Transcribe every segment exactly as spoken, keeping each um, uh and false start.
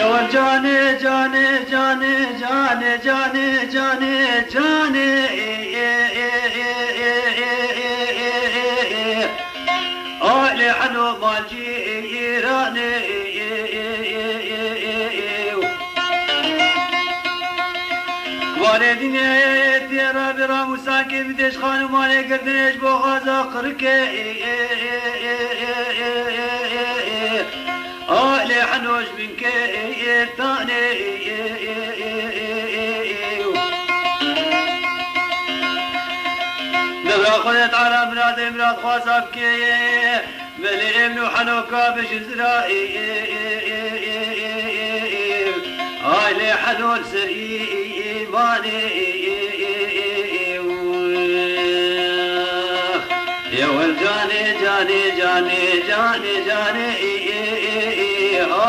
Ew canê, canê, canê, canê, canê, canê, canê. Ailê Heno mal cîranê. Warê dînê tê rabê ramûsankê bidêş xanûmanê girdinê ji bo xaza qirikê. Ailê Heno ji binkê êrtanê. Devra xwe de tara miradê mirad xwaza bikê. Belê em nû henoka bijin zira. Ailê Heno li ser îmanê. Yew el canê, canê, canê, canê, canê.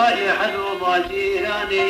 Ailê Heno mal cîranê.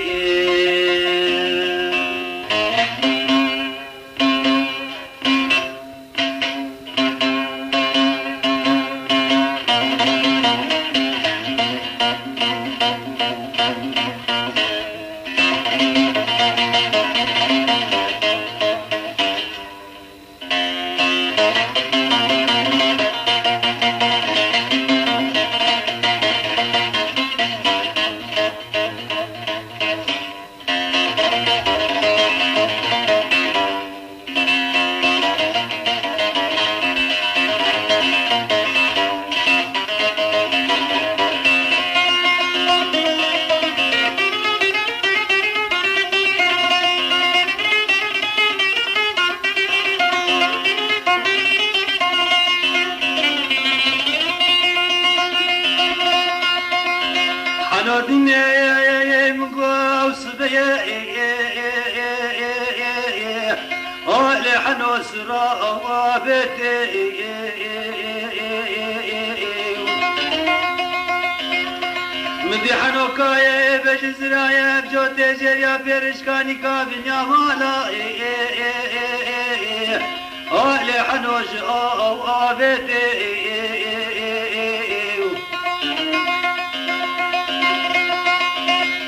Heno dînê min got ew sibe ye. Ailê Heno sira avêtê. Min dî Henoka ye, bejin zira ye, ev cotê jêriya pêrişkanîka binya mala. Ailê Heno ji aw avêtê.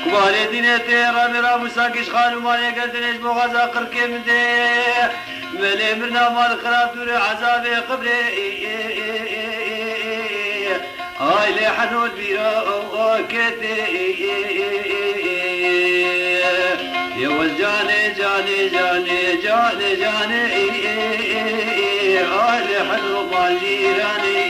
Kubarê dînê tê rabê ramûsa giş xanûmanê girdinê ji bo xaza qirkê min dê. Belê mirna mal xirab dûrê ezabê qibrê. Ailê Heno bîra ew aketê. Yew canê, canê, canê, canê, canê. Ailê Heno mal cîranê.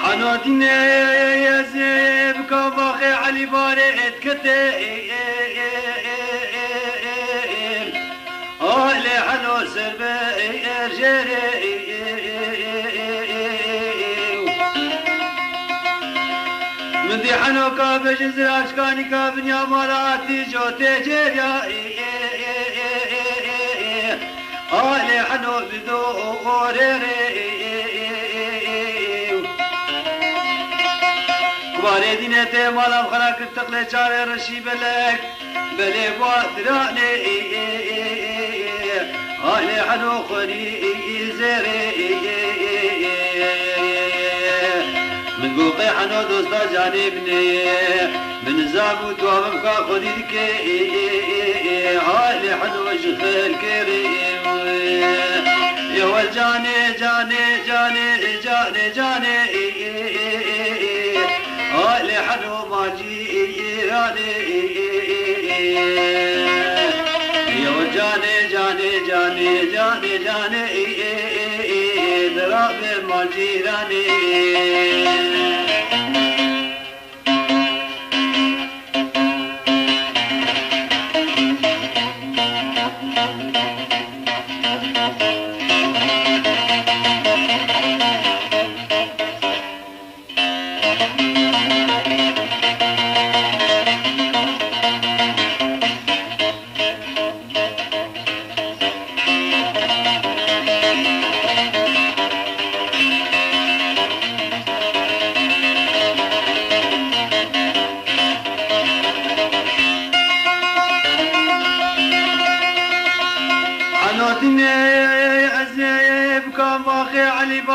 Hanatîne ez bi kavaxê Elî Barê etkete. Ailê Heno ser be êr jêrê. Min dî Henoka bejin ziraşkanîka binya mala tîjo tê cêriya. Ailê Heno bi do orê rê. Kubarê dîne tê malam xera kir tiqlê çavê rişî belek. Belê badiranê, ailê Heno xwerî zêrê. Min got qey Heno dosta canê min ê, min zav û tuavim ka xwedî dike. Ailê Heno ji xelkê rê. Yew el canê, canê, canê, canê, canê. Ailê Heno macî. Îranê. Yew canê, canê, canê, canê, canê, dirabe mal cîranê.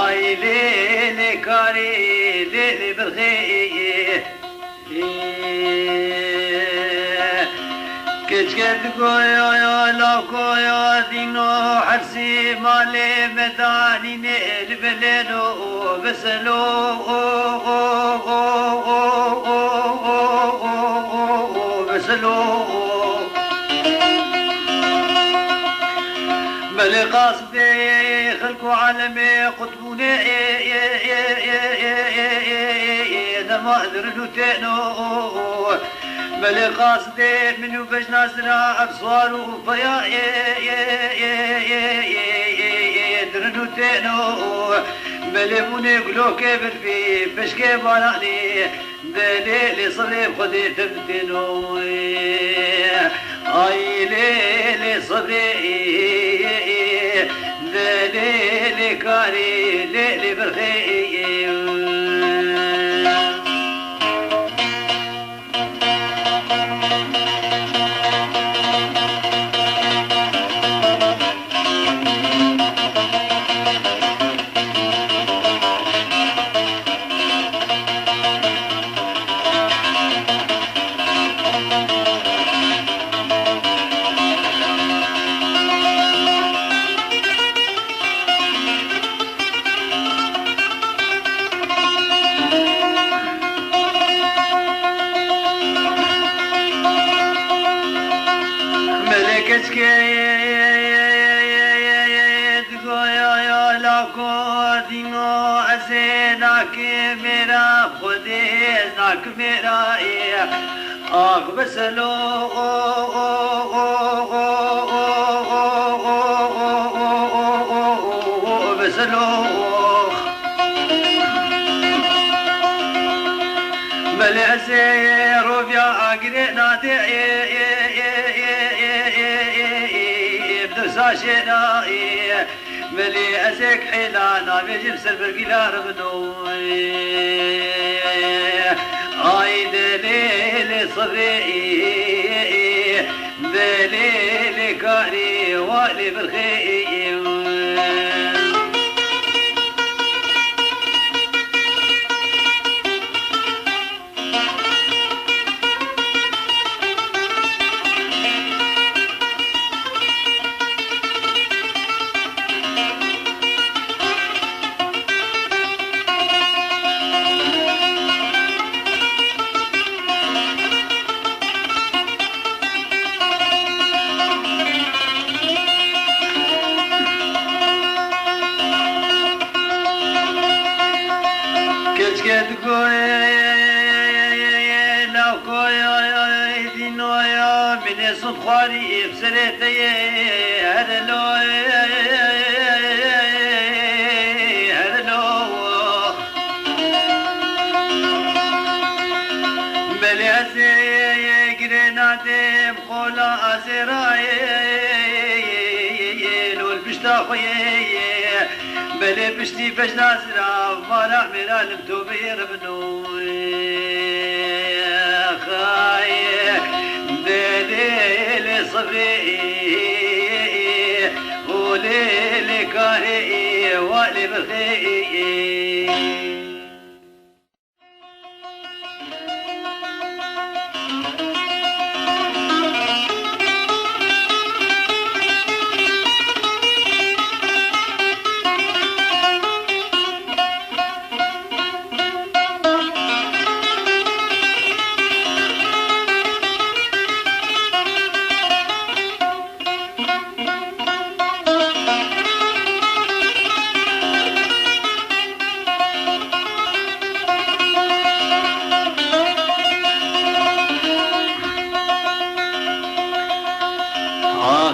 Ay lê lê karê, lê lê birxê. Keçke digoya ya, la koya dîno, hersî malê me danîne li beleno, beselo, beselo. Belê qas Dê xelk û alemê qutbûnê, ê, ê, ê, dema dirin û têno. Belê qas dê min û bejna zira ev swar û peya, ê, ê, dirin û têno. Belê bûnê gulokê birfî, peşkê baranê. Delê lê sebrê Xwedê te bitêno. Ay lê lê sebrê, delê lê karê, lê lê birxê. Melê keçkê digoya ya, la ko dîno ez ê nakim mêra, Xwedê ez nakim mêra ê. Ax beselo, beselo. Belê ez ê roviya agirê nadê, bi dewsa jêna. Belê ez ê hêla navêjim ser bergîla ribino. Ay delê lê sebrê, delê lê karê, wa lê birxê. Keçke digoye, la koya, dînoya, minê sund xwarî, ev serê te ye, herelo, herelo. Belê ez ê girê nadêm, Xola azêrayê, lol pişta xwe ye. Belê piştî bejna zirav, mara mêra lim to bê ribno. Xayê, delê lê sebrê, holê lê karê, wa lê birxê.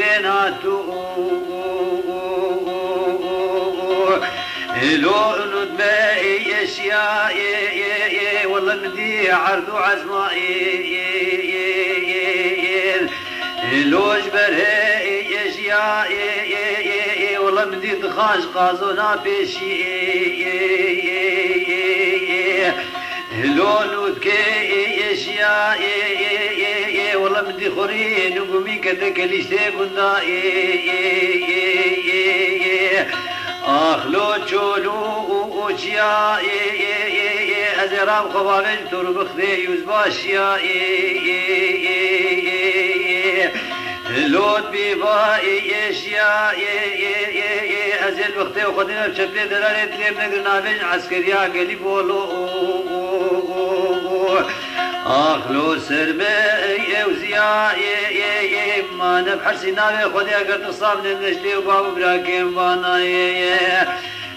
tirên hatû. Ê lo nud me ê eşya ê ê ê wele min dî erd û ezma ê ê ê ê ê. Ê lo ji ber he ê eşya ê ê ê ê wele min dî dixan ji qazona pêşî ê ê ê ê ê. Hilo nûtkê ê eşya ê ê ê ê wele min dî xurî nû gumî kete kelîştê gunda ê ê ê ê ê. Ax lo çolû û û çiya ê ê ê ê ez ê ram xwe bavêjim to rû bixdê yûzbaşiya ê ê ê ê ê. Lot bîva ê eşya ê ê ê ê ez ê li wextê Xwedê me bi çepê delalê dilê min negir navêjin eskeriya gelî bolo. Ax lo ser me ey ewziya ê ê ê mane bi hersî navê Xwedê eger tu sav nê min eştê û bav û birakêm vana ê ê.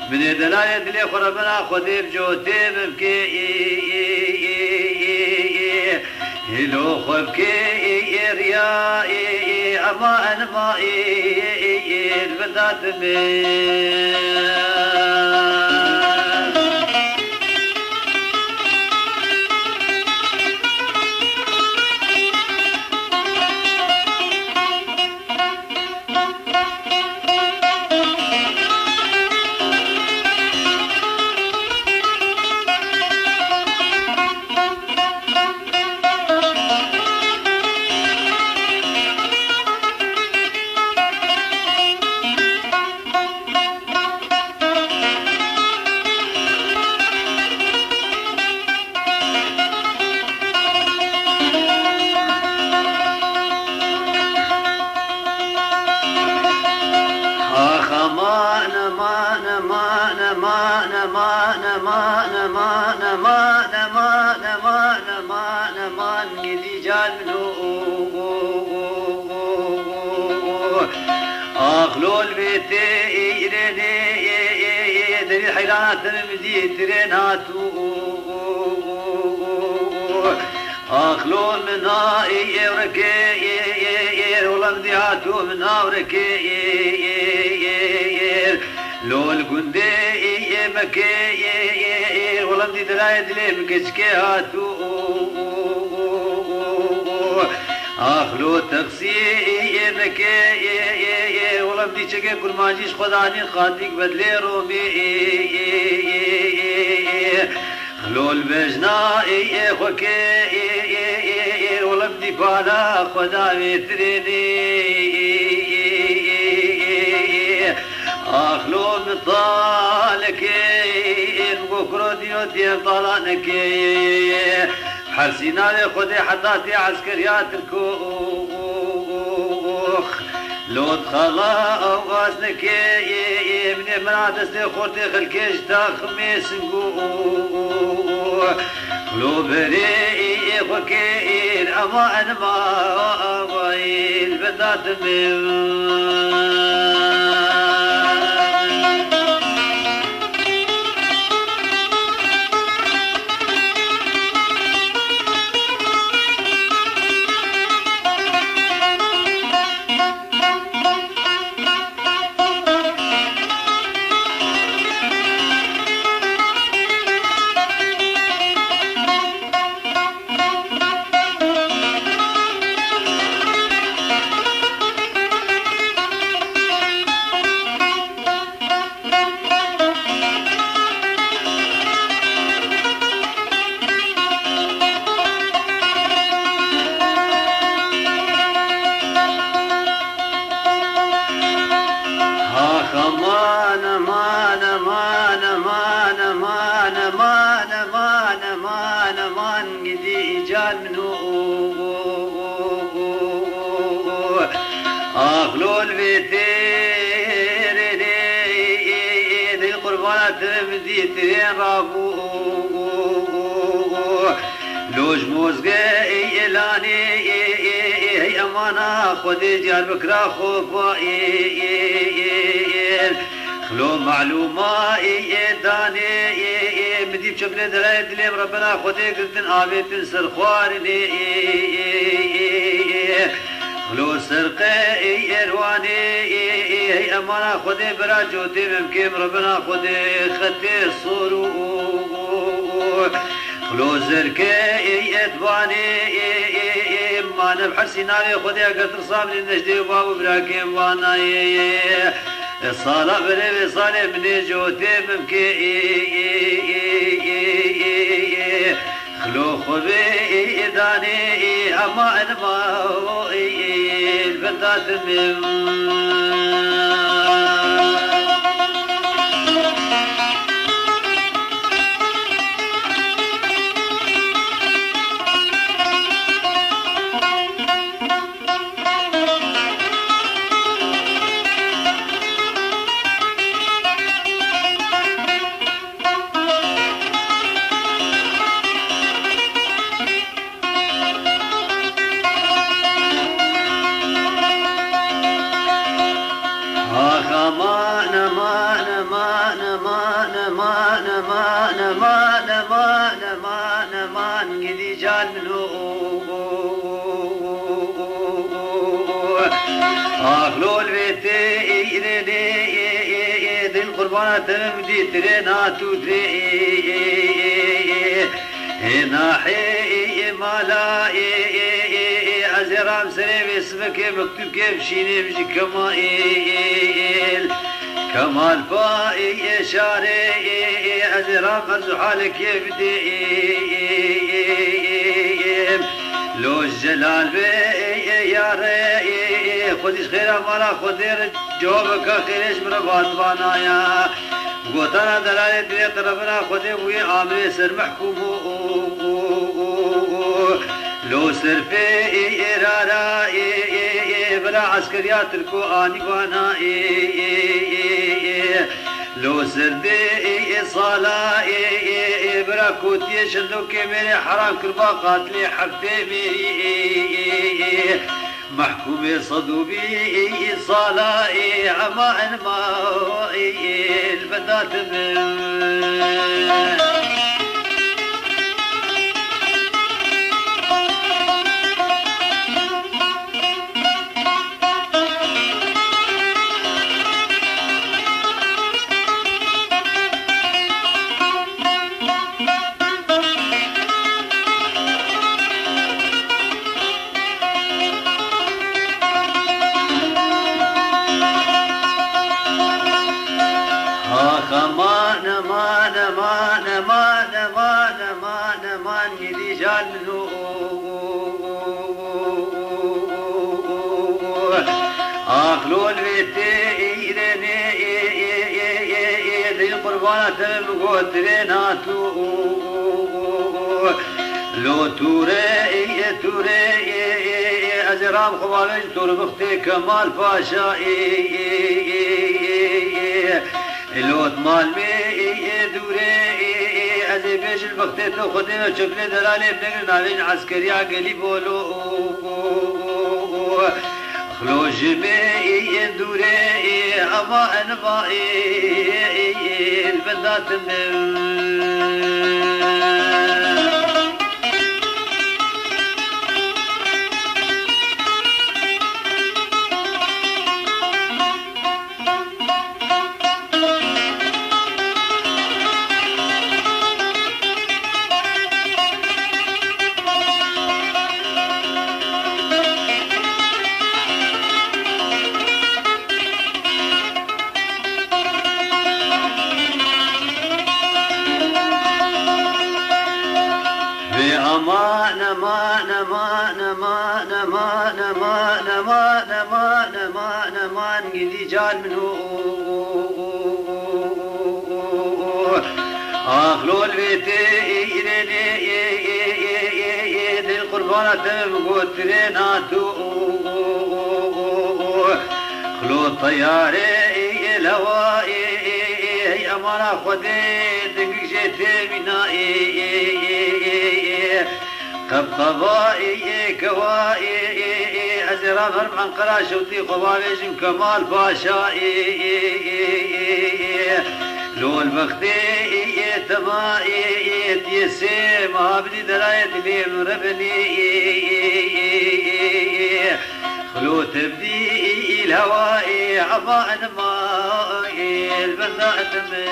Binê delalê dilê xwe re bena Xwedê bi cotê min bike ê ê ê ê ê. Hilo xwe bike ê ê riya ê ê ema enima ê ê ê ê li vir datime. Ax aman, aman, aman, aman, gidî can min o, o, o. Ax lol vê tê îrênê, ê, ê, ê, derî heyrana te min dî tirên hatû. Ax lo min a, ê, ê, reke, ê, ê, ê, ola min dî hatû, min a, reke, ê, ê, ê, ê, lol gundê, ê, ê, meke, ê, ê, ê, ola min dî delayê dilê min keçikê hatû. Ax lo tex Sî ê meke ê ê ê, wela min dî çekê kurmancî ji xwe danîn qandîk bedlê romê ê ê ê ê. Xlol bejna ê ê xwe ke ê ê ê ê, wela min dî pala xwe da vê tirênê ê ê ê ê. Axlo min talekê ê, min go kuro dîno tiyem talanekê. Hersî navê Xwedê heta tê eskeriya Tirkox. Lot xala ew asnekê, ê, ê, minê mira destê xortê xelkê ji taxmê singo. Lo berê, ê, ê, xwe kê, ê, ema enma, ê, li benda dimê. Ax aman, aman, aman, gidî can min o. Ax lol vê têrê nê, dil qurbana te min dî tirên rabû. Lo Mozge ey elanê ey ey ey ey emana Xwedê Diyarbekira xo ba ey ey ey. Xlo malûma ey ê danê ey ey. Min dî çeplê derayê dilê min Rebena Xwedê girtin avêtin ser xwarinê ey ey ey ey. Xlo serqe ey erwanê ey ey ey emana Xwedê bera cotê memkê min Rebena Xwedê xetê sor û Xlo zerke ey etbanê ê ê ê mane bi hersî navê Xwedê eger tirsa min ê nejdê û bav û birakêm vana ê ê. Sala berê vê salê min ê cotê min ke ê ê ê ê ê ê. Xlo xwe vê ê ê danê ê hema enma ê ê ê benda dimim. Ax aman, aman, aman, aman, gidî can min o, o, o, o, o, o. Ax lol vê tê ê, ê, ê, ê, ê, ê, ê, dil qurbana te bim dî tirê na tu dirê ê, ê, ê, ê, ê. Hê nahê ê, ê, mala ê, ê, ê, ê, ez ê ram serê vê sibekê mektûbkê bişînê min ji kema ê, ê, ê, Kemal pa ê, ê, şarê ê, ê, ez ê ram erz û halekê bidê ê, ê, ê, ê, ê, ê. Lo ji Celal vê ê, ê, yare ê, ê, Xwedî ji xêra mala Xwedê re cewabeke xêrê ji min re vatvanaya. Gotana delalê dilê te Rebena Xwedê bûye amrê ser mehkûm û, û, û, û, û. Lo serfê ê, ê, rara ê, ê, ê, bila eskeriya tirko anî vana ê, ê, ê, ê. Lo serdê ê, ê, sala ê, ê, ê, bila kotiyê şindokê mêrê heram kirba qatilê heftê mêrî ê, ê, ê. Mehkûmê sed û bî sala ê, hema enma ê, ê, li benda te bin. Ax aman, aman, aman, gidî can min o. Ax lol vê tê îrenê, ê, ê, ê, ê, ê, dil qurbana te bim gotirê na tu. Lo tûre, ê, ê, tûre, ê, ê, ê, ez ê ram xwe bavê ji Torbixtê Kemal Paşa, ê, ê, ê, ê, ê, ê. Lot mal me ê, ê, dûre, ê, ê, ez ê bêjim bixtê tu Xwedê me çeplê delalê binegrin navê ji eskeriya Gelîbolo. Xlo ji me ê, ê, dûre, ê, hema enva, ê, ê, ê, li benda te me. Vê aman, aman, aman, gidî can min o. Ax lol vê tê îrenê, ê, ê, ê, ê, ê, dil qurbana te bim gotirê na tu. Xlo teyarê, ê, ê, lewa, ê, ê, ê, ey emana Xwedê, dengik jê tê mîna, ê, ê, ê, ê, ê. Ev qevayê, kewayê, ez ê raverim Enqera şewtî xwe bavêjim Kemal Paşa, lol bextê, temayê, tiyê sê meha bidî derayê dilê min re binê, xilo te bidî îl hewayê, ema enma îl benda etemê.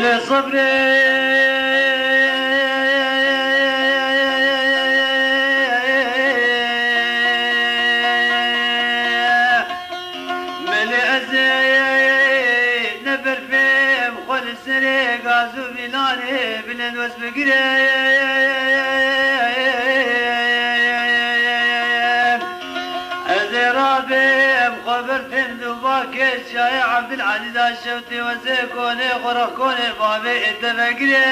Lê sebrê, belê ez ê ne berfêm xwe li serê gaz û vîlanê bilind wes bigirêm. Ez ê rabêm xwe berfêm dû bakê çayê Ebdul Elî da şewtê wezê konê xwe rexkonê bavê ê te vegirêm.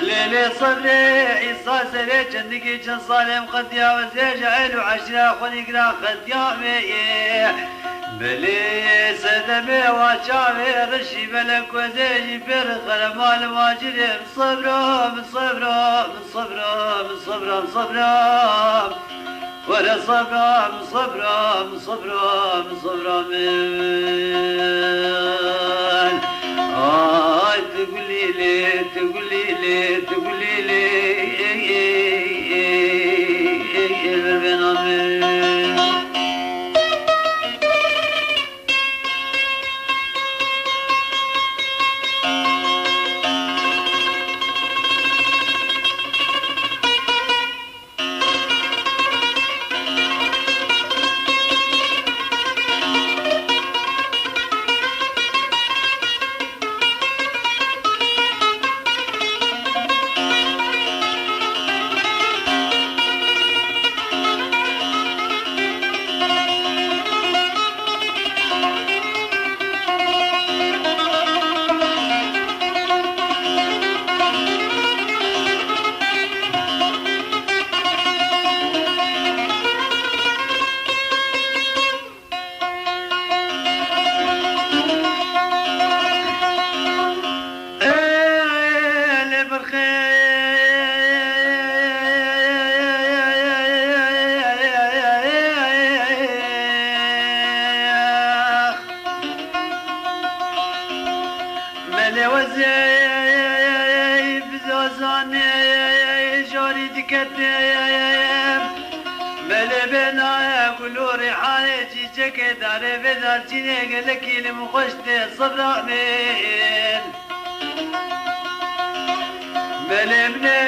Lê lê sebrê Îsa serê çendikî çend salêm qetiya wezê ji el û eşra xwe dîkira qetiya me yê. Belê sedemê wa çavê rişî belek wezê jî pêr xerema li macirêm. Sabra min, sabra min, sabra min, sabra min, sabra. Were sabra min, sabra min, sabra min, sabra min. Ay tu gulî lê, tu gulî lê, tu gulî lê. Ey, ey, ey, ey, ey, ey, berbena min. Ê, lê birxê. Belê wezê bi zazanê jorî dikete. Belê bênaye gul û rîhanê çîçekê darê vê darçînê gelekî li min xweş tê sibra min. Belê min ê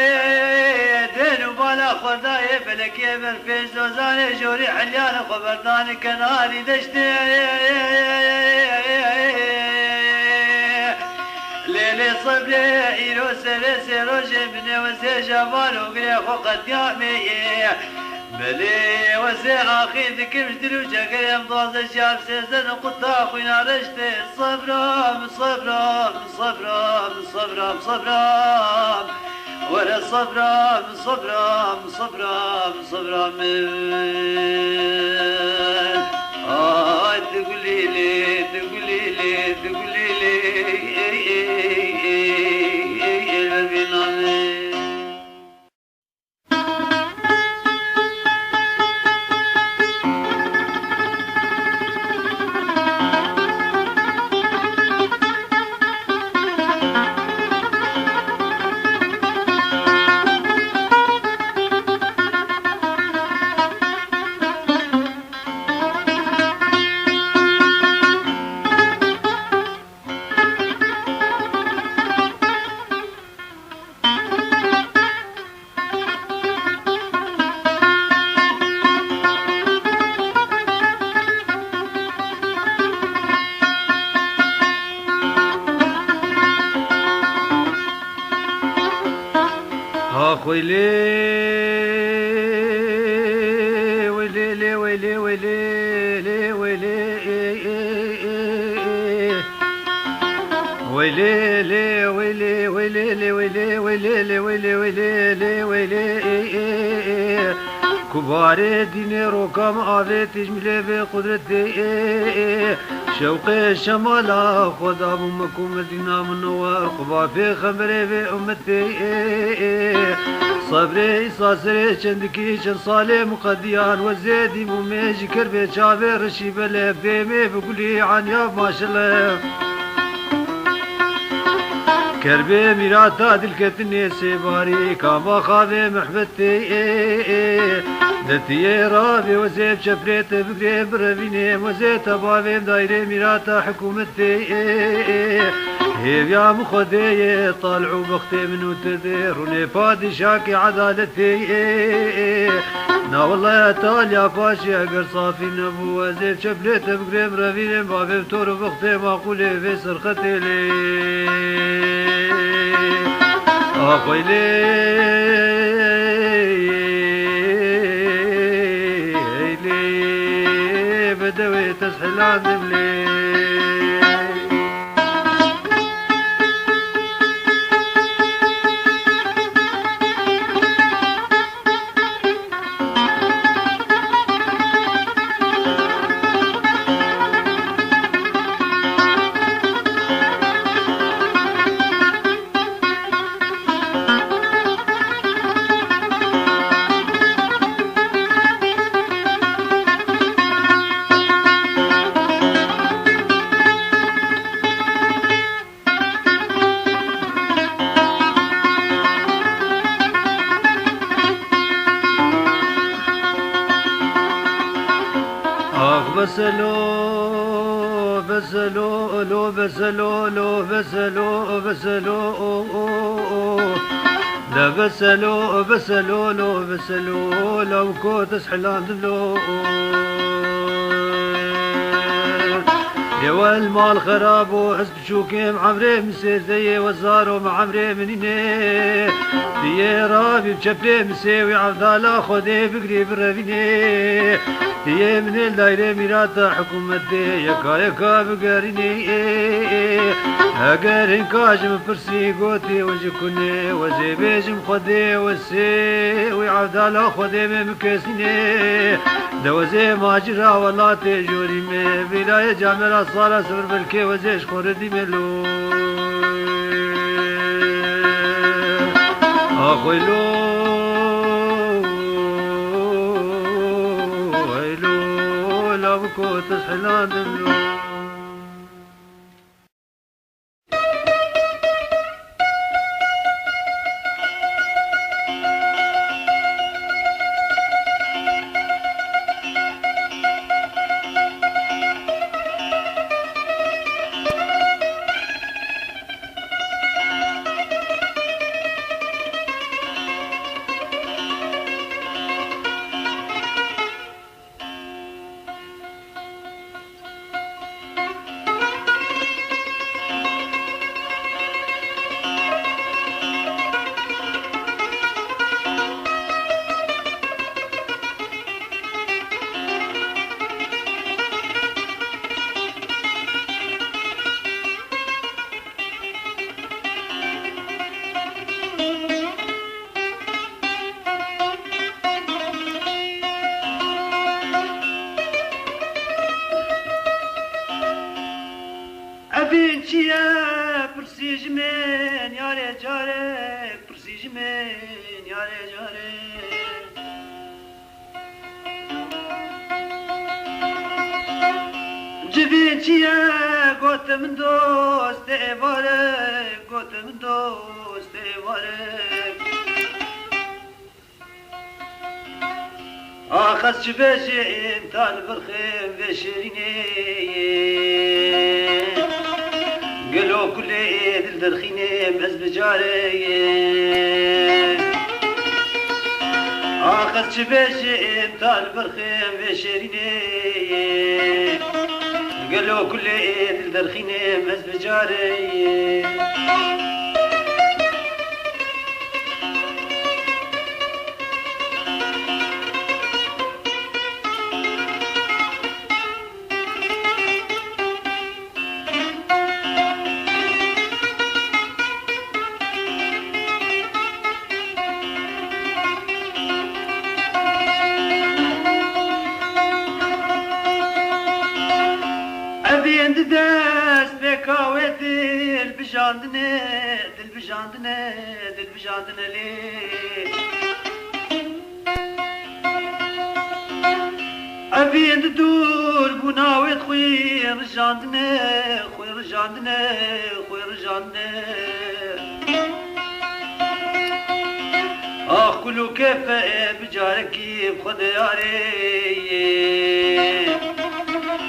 dên û bala xwe dayê felekê ber pêş zozanê jorî helyanê xwe berdanê kenarî deştê. Lê lê sebrê îro serê sê rojê min ê wezê javan û girê xwe qetiya me yê. Belê wezê axî dikim ji dil û cegerê em duwazdeh çar sêzdeh quta xwîna reştê. Sebra min, sebra min, sebra min, sebra min, sebra min. Were sebra min, sebra min, sebra min, sebra min. Ay tu gulî lê, tu gulî lê, tu gulî lê. Ey, ey, ey, ey, ey, ey, berbîna min. Ax weylê, weylê, lê weylê, weylê, lê weylê, ê, ê, ê, ê, ê. Weylê, lê weylê, weylê, lê weylê, weylê, lê weylê, weylê, lê weylê, ê, ê, ê. Ku barê dînê roka min avêt, tîj milê vê qudretê, ê, ê. Şewqê şemala xwe dabû me ku Medîna munewwer, quba pêxemberê vê ummetê, ê, ê. Sebrê îsa serê çendikî çend salê miqediyan, we zêdî bû mê ji kerbê çavê reşî belê, bê mê bi gulî aniya maşele. Kerbê mîrata dilketinê sêbarî, kama xavê mehbetê, ê, ê. Detiyê ravê wezê bi çeplê te bigirê birevînê, wezê te bavê daîrê mîrata hikûmetê, ê, ê. Hêviya min Xwedê ye, talih û bextê min û te dê, rûnê padîşakê edaletê, ê, ê. Na wele taliya paşê eger safî nebû, wezê bi çeplê te bigirê birevînê, bavê bi tor û bextê maqûlê vê serxetê lê. Ax weylê, eylê, bedewê tezhilandim lê. Ax beselo, beselo, lo beselo, lo beselo, beselo, o, o, o. Le beselo, beselo, lo beselo, lawko tezhilandim lo. Yewel mal xerabo, ez biçûkê em emrê min sêzdeyê, we zaro me emrê min nîne. Diyê ravî bi çeplê min sê wî evdala Xwedê bigirî birevînê. Diyê min ê li daîrê mîrata hikûmetê yeka yeka bigerînê. Eger hinka ji min pirsî gotê we ji ku ne, we zê bêjim Xwedê we sê wî evdala Xwedê me min kesînê. De wezê macira welatê jorî me, vîlayê camêra sala sifir belkê wezê ji xwe redî me lo. Axwe lo, hey lo, laviko tezhilandin lo. Evîn çi ye? Pirsî ji min yarê carek, pirsî ji min yarê carek. Civîn çi ye? Gote min dostê êvarek, gote min dostê êvarek. Ax ez çi bêjim, ta li vir xem vê şêrînê. Gelo kulê dil derxînê ez bi carê. Ax ez çi bêjim, ta li vir xem vê şêrînê. Gelo kulê dil derxînê ez bi carê. Bijandine, dil bijandine, dil bijandine lê. Evîn di dûr bûna wê xwî rijandine, xwî rijandine, xwî rijandine. Ax kul û kêfe bi carekî bi xwe de yarê.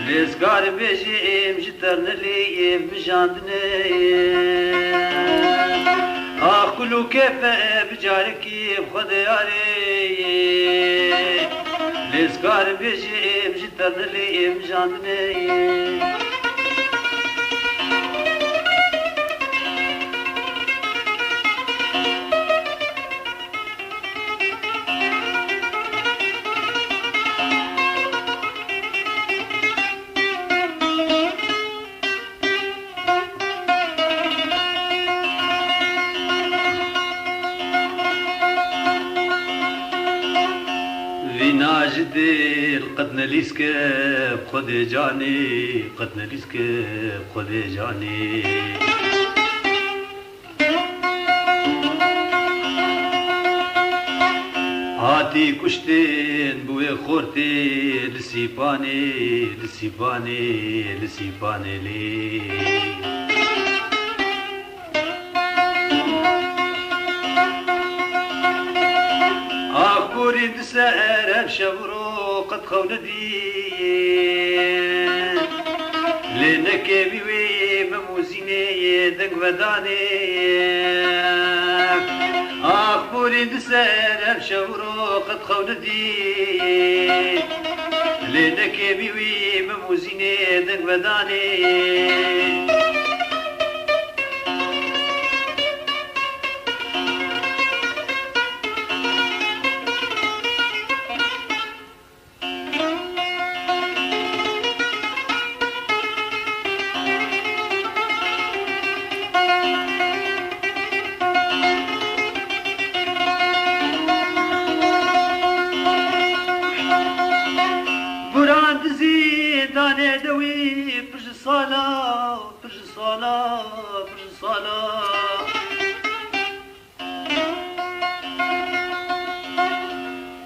Lê ez karim bêjî êm ji ternelê êm mijandine. Ax kul û kêfe bi carekî bi xwe de yarê. Lê ez karim bêjî êm ji ternelê êm mijandine. Vîna ji dil qet nelîske bi xwedê canê, qet nelîske bi xwedê canê. Hatî kuştin bi wê xortê li Sîpanê, li Sîpanê, li Sîpanê lê. Ax borî di ser ev şev û ro qet xew nedî. Lê nekevî wê Mem û Zînê deng vedanê. Ax borî di ser ev şev û ro qet xew nedî. Lê nekevî wê Mem û Zînê deng vedanê. Buran di zîndanê de wî pir ji sala, pir ji sala, pir ji sala.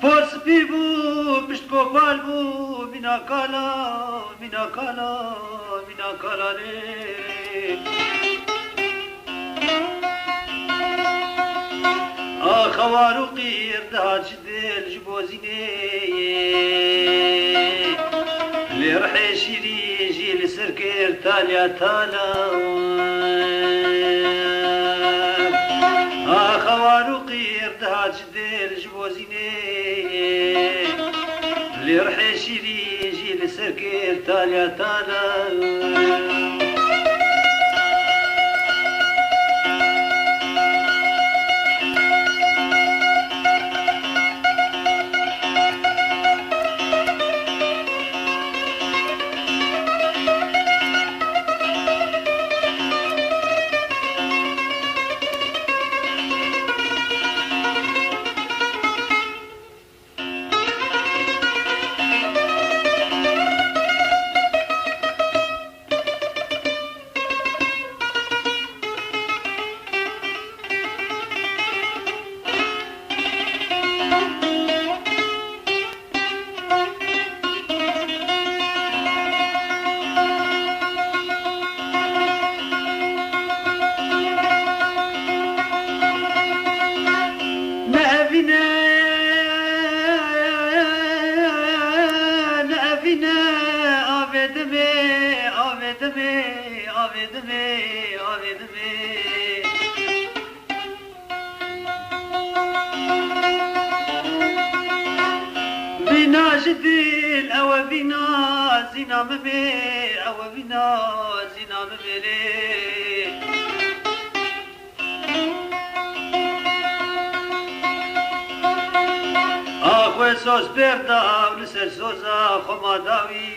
Por spî bû, pişt kopal bû, mîna kala, mîna kala, mîna kala rê. A xewar û qîr dihat ji dil ji bo Zînê. Lê rihê şîrîn jî li ser kir talya tala. A xewar û qîr dihat ji dil ji bo Zînê. Lê rihê şîrîn jî li ser kir talya tala. Ne evîne, ne evîne, avê dimê, avê dimê, avê dimê, avê dimê. Vîna ji dil, ew e vîna Zîna Mimê, ew e vîna Zîna Mimê lê. Axwe soz pêr da û li ser soza xwe ma dawî.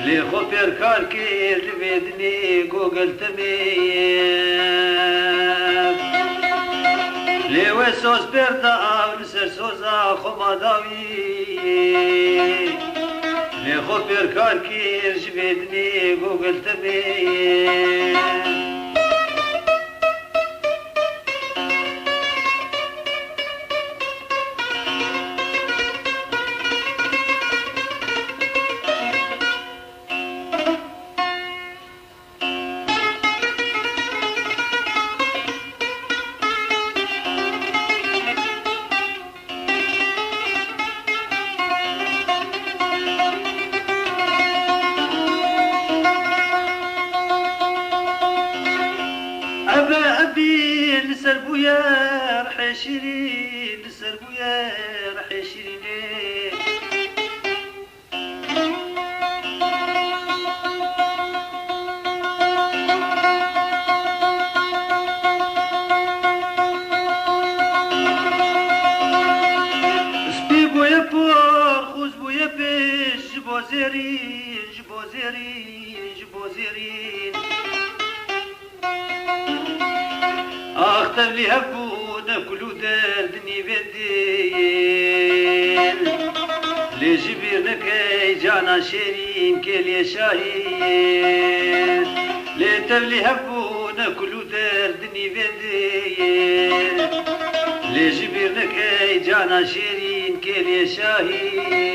Lê xwe pêr kar kir li vê dinê Google temê. Lê wê soz pêr da û li ser soza xwe ma dawî. Xwe pêr kar kir ji bê dinê Gogil Tebê. Ebe ebî li ser bûye rihê şîrîn, li ser bûye rihê şîrînê. Spî bûye por, xûz bûye pêş, ji bo zêrîn, ji bo zêrîn, ji bo zêrîn. Ax tevlî hevbûne kul û derdinî vê dîn. Lê ji bîr nekey cana şêrîn kêliyê şahîn. Lê tevlî hevbûne kul û derdinî vê dîn. Lê ji bîr nekey cana şêrîn kêliyê şahîn.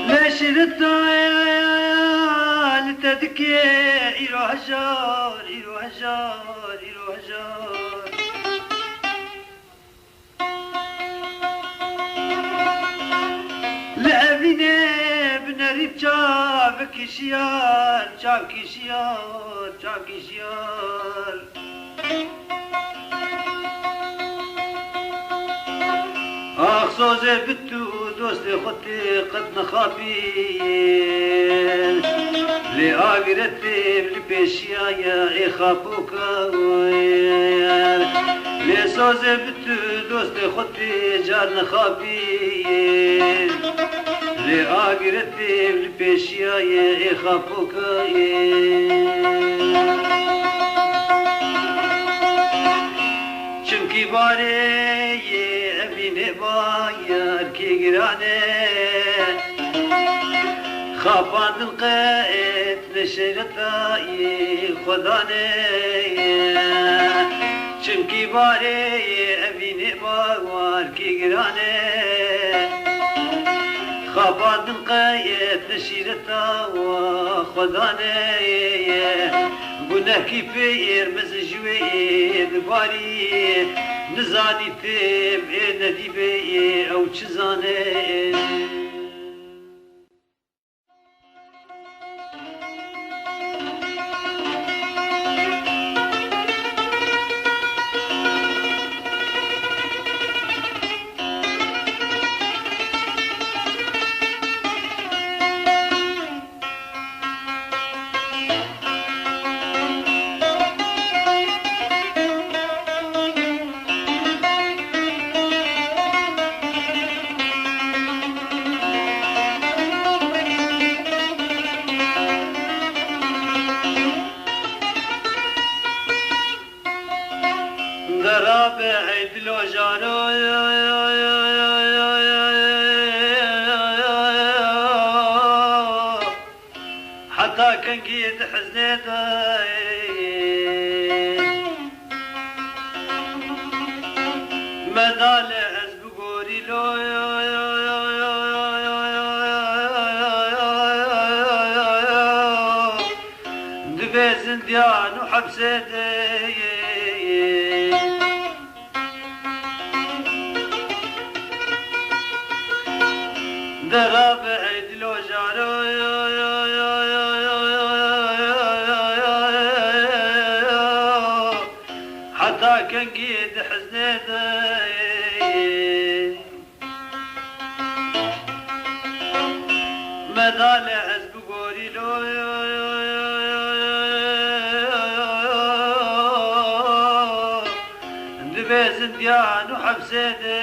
Leşirita li te dike îro hejar, îro hejar, îro hejar. Li evînê bi nerî çavekî şiyar, çavkî şiyar, çavkî şiyar. Ax sozê bi tu dostê xwe tê qet nexapî. Lê agirê tê li pêşiya ye ê xapoka. Lê sozê bi tu dostê xwe tê car nexapî. Lê agirê tê li pêşiya ye ê xapoka. Çimkî barê yê evînê bayar kê giran e. Xapandin qet ne şereta yê Xwedan e. Çimkî barê yê evînê bayar kê giran e. Xapandin qet ne şereta wa Xwedan e. Gunehkî pê êr mezin ji wê ê dibarî. Nizanî têm ê nedîbê ê ew çi zane. Dera be ey dilo jaro. Heta kengî di hiznê de. Medale ez bigorî lo. hepsê de. Dera bi eydilo jaro, heta kengî di hiznê de. Medale ez bigorî lo, dibe zindiyan û hepsê de.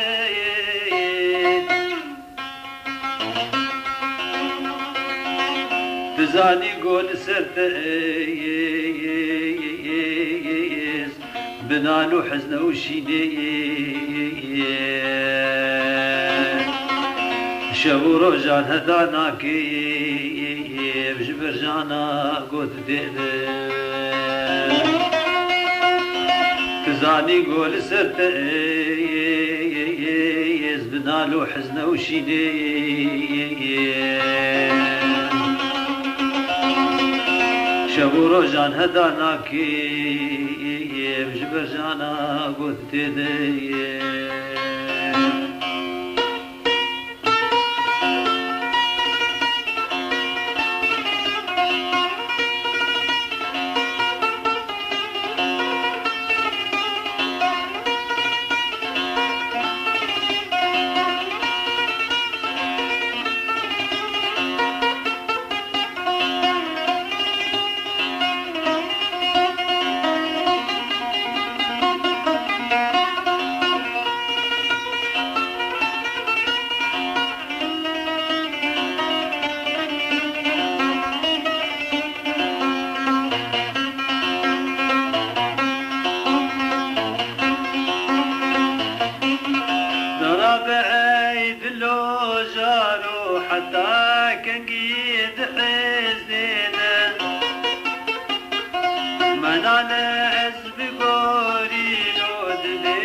Dizanî go li ser te, bi nal û hizne û şînê, şev û rojan heda nake, ji ber jana got dê de. Dizanî go li ser te, ez bi nal û hizne û şînê, şev û rojan heda nake, ji ber jana got tê de. Dara bi ey dilo jaro, heta kengî di hiznê de. Menane ez bigorî lo, dilê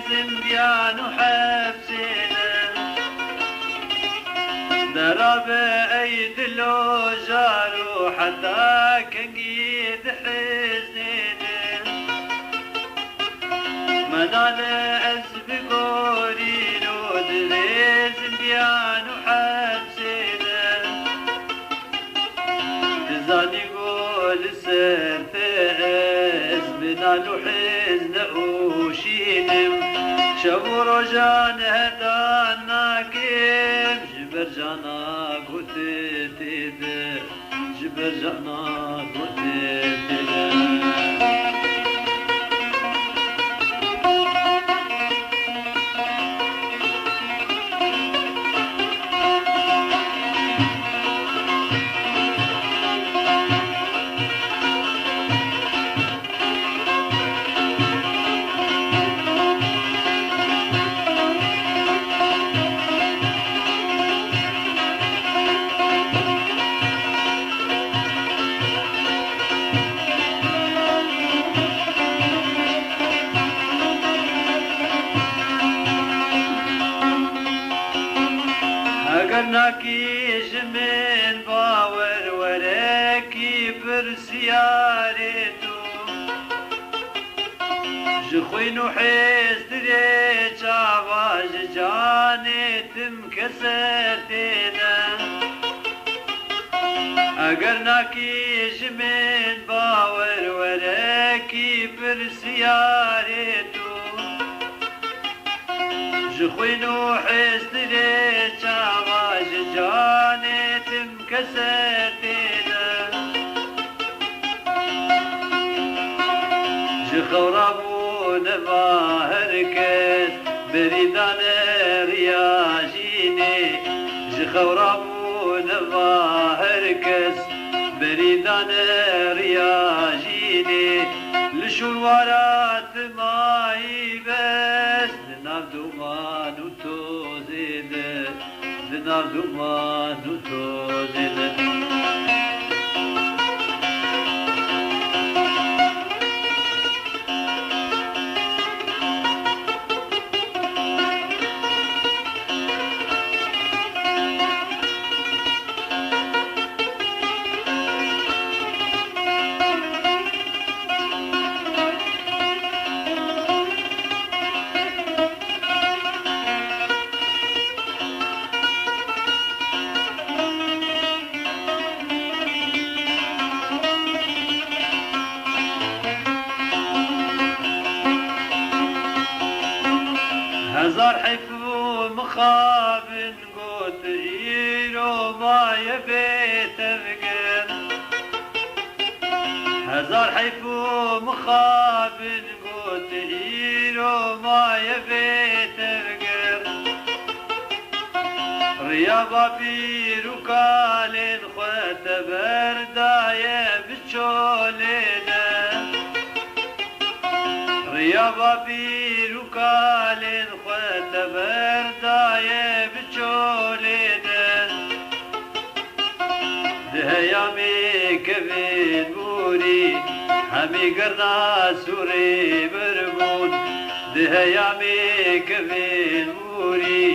zindiyan û hepsê de. Dera bi ey dilo jaro, heta kengî di hiznê de. Menane ez bigorî lo, dilê zindiyan û hepsê de. Dizanî go li ser te ez bi nal û hizne û şînim. Şev û rojan heta nakim, ji ber jana go tê de. Ji ber jana go tê de. Eger nakî ji min bawer, werekî pirsiyarê tu. Ji xwîn û hêz dirê çava ji canê tim keser têne. Eger nakî ji min bawer, werekî pirsiyarê tu. Ji xwîn û hêz dirê çava ji canê tim keser têne. Ji xew rabû neva her kes, berî dane riya jînê. Ji xew rabû neva her kes, berî dane riya jînê. Li şûn wara timayî bes, di nav duman û tozê de. Di nav duman û tozê de. Heyf û mixabin got, îro maye bê tevger. Hezar heyf û mixabin got, îro maye bê tevger. Riya bapîr û kalên xwe teber daye bi çolê de. Riya bapîr û kalên xwe teber daye bi çolê de. Di heyamê kevên mûrî, hemî gerna sûrê bir bûn. Di heyamê kevên mûrî,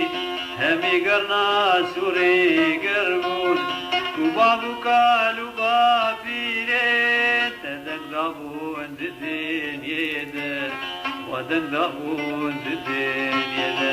hemî gerna sûrê ger bûn. Ku bav û kal û bapîrên te deng dabûn di dinyê de, xwe deng dabûn di dinyê de.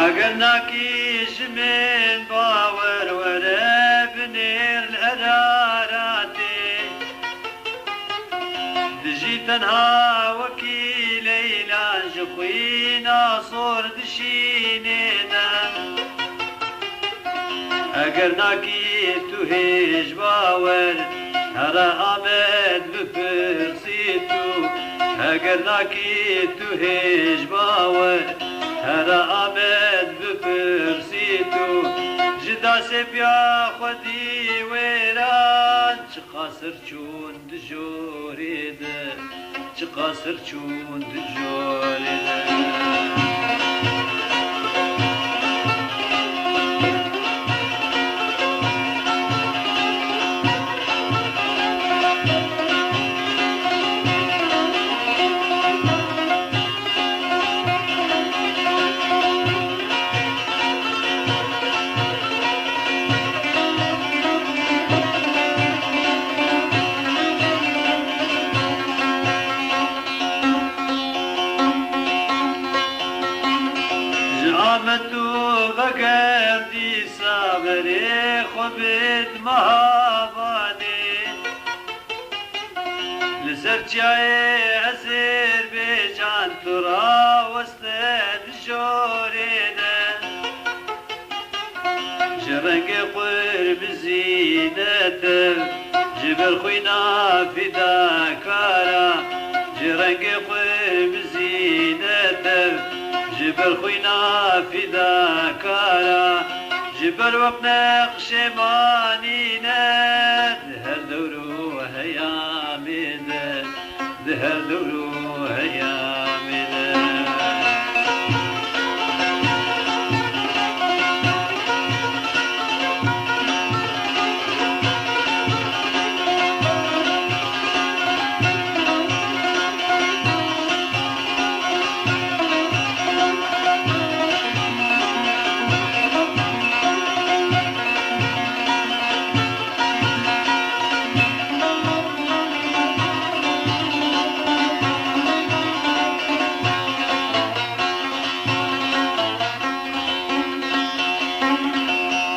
Eger nakî ji min bawer were binêr li Heraratê. Dijî tenha wekî Leylan ji xwîna sor dişînê de. Eger nakî tu hêj bawer, here Amed bipirsî tu. Eger nakî tu hêj bawer, here Amed bipirsî tu. Ji dasê piya xwedî wêran, çiqas ser çûn di jorê de, çiqas ser çûn di jorê de. Ji Amed û veger dîsa berê xwe bid meha vanê. Li ser çiyayê Ezêrbêcan tu raweste di jorê de. Ji rengê qurmizî netev, ji ber xwîna fîdakara. Ji rengê qurmizî netev, ji ber xwîna fîdakara. Ji ber wek neqşê manîne di her dewr û heyamê de. Di her dewr û heyamê de.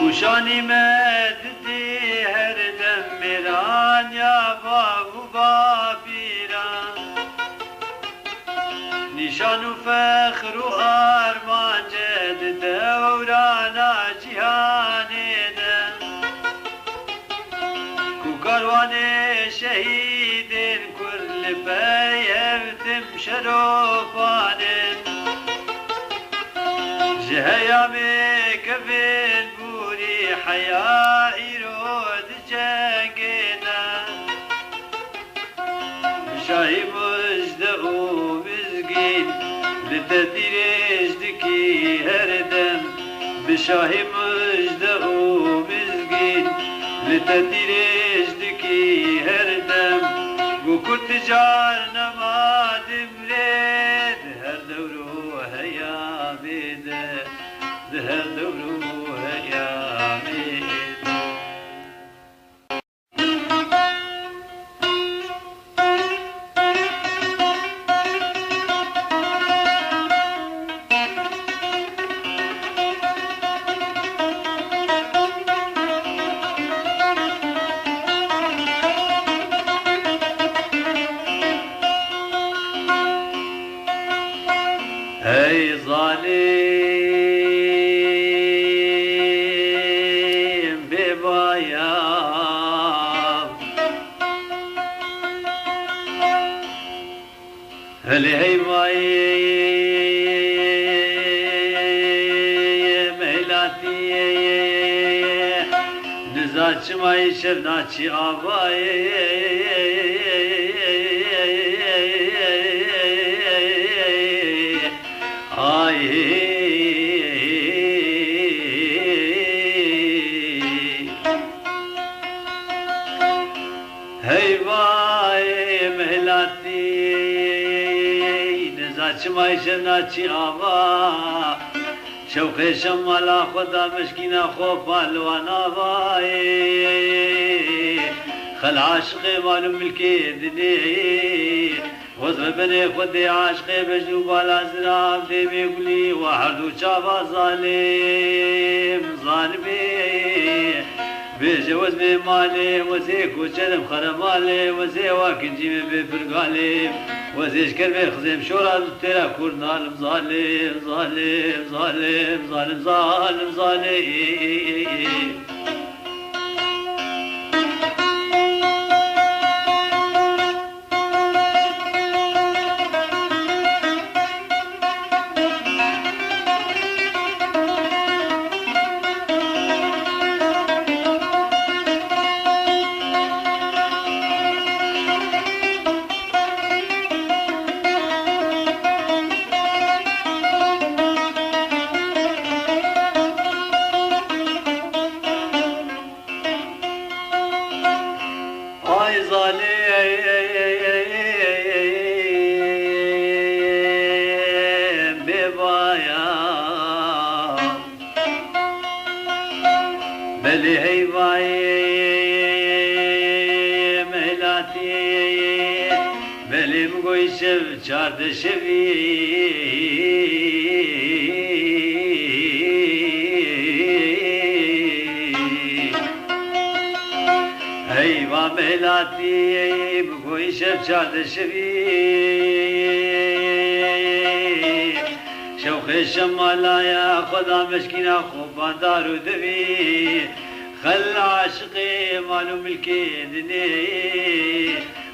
Û şanî me didî her dem mêraniya bav û bapîran. Nîşan û fexr û armance di dewrana cîhanê de. Ku karwanê şehîdên Kurd li pey hev tim şeropanên. Ji heyamê kevên bûrî heya îro di cengê de. Şahî mujde û mizgîn li te dirêj dikî her Şahî mijde û mizgîn, li te tîrêj dikî her dem. Ku kurd ti car nema dimrê, di her dewr û heyamê de, di her dewr û heyamê de. Hey zalim bêbayan. Helê heyvayê mehlatiyê, niza çima îşev naçî avayê. Ay. Heyvayê mehlatî, niza çima îşev naçî ava. Şewqê şemala xwe da mişkîna xwe palwana vayê. Xel aşiqê mal û milkê dinê. Wez re binê Xwedê aşqê bejn û bala zirav dêmê gulî we herdu çava zalim, zalimê. Bêje wez bê malê, wezê koçerim xere malê, wezê wa kincî me bê pirgalê, wezê ji ker bê xizêm şora têra kûr nalim zalim, zalim, zalim, zalim, zalim, zalim. Ay zalim bêbaya. Belê heyvayê mehlatê, belê min goy şev çarde şevî. Heyva mehlatî, min goy şev çarde şevî. Şewqê şemalaya xwe da meşkîna xwe bandar û devî. Xel aşiqê mal û milkê dinê.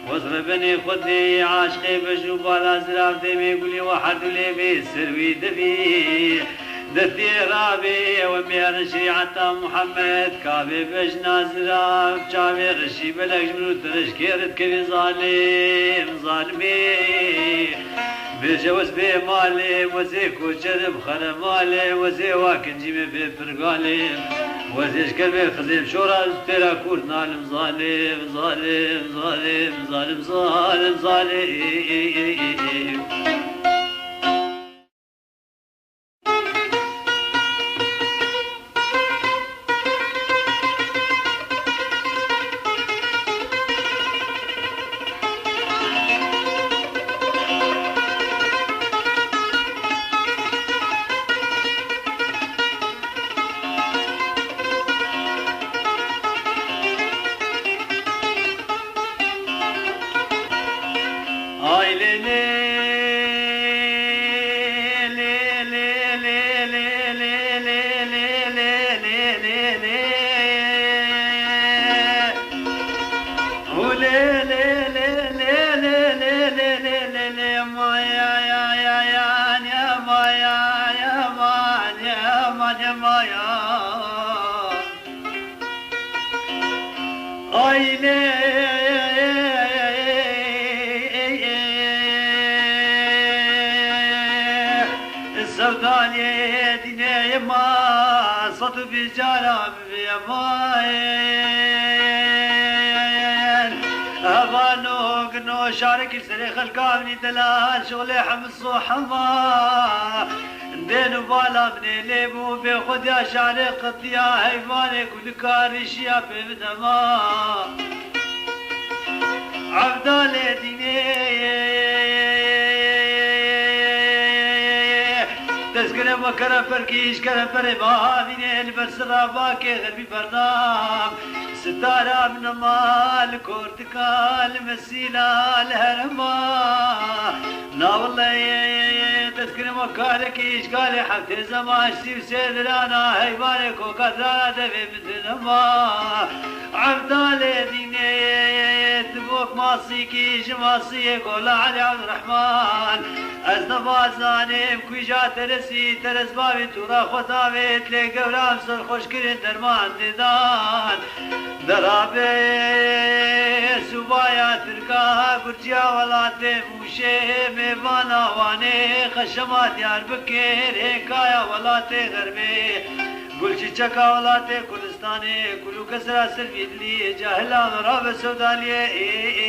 Wez re benê Xwedê aşqê bej û bala zirav dêmê gulî we herdû lê bê ser wî devî. Destê rabê we mêrin şerîeta Muhammed, kavê bejna zirav çavê reşî belek ji min û tirişkê re dikevî zalim, zalimê. Bêje wez bê malê, wezê koçerim xere malê, wezê wa kincî me bê pirgalê. Wezê ji ker bê xizêm şora têra kûr nalim zalim, zalim, zalim, zalim, zalim, zalim. Ay lê lê, lê lê, lê lê, lê lê, lê lê, lê lê, lê lê, lê lê. Hu lê lê, lê lê, lê lê, lê lê, lê lê, lê lê, maya, ya, ya, ya, ya, maya, ya, ma, ya, ma, ya, maya. Aile sevdalê dinê ma. Sed û bîst cara bibê eman. Hevano gino şarekî serê xelka binî delal, şolê hemiso hema. Dên û bala min ê lê bû, bê xwediya şarê qetiya, heyvanê ku dikarîşiya pê bidema. Evdalê dînê. Tezkire me kerem perkîş, kerem perê baha dînê, li ber sira bakê xerbî bernam. Sitara min nema li kortika, li mesîla, li herema. Na welleyê, tezkire me karekî, îşgalê heftê zema, sî û sê dirana, heyvanê koka dirana devê min. Dinema evdalê dînê, ti bok masîkî ji masiyê gola Elî Evdirehman. Ez neva zanim kuîja teresî, teres bavî tûra xwe davêt, lê gewra em serxweş kirin derman tê dan. Derabê subaya Tirka, gurciya welatê Mûşê, mêvana Wanê, xeşema Diyarbekir, hêkaya welatê Xerbê. Gul çîçeka welatê Kurdistanê, kul û kesra silmî dilî, cahila min rabe sewdaliyê, ê, ê,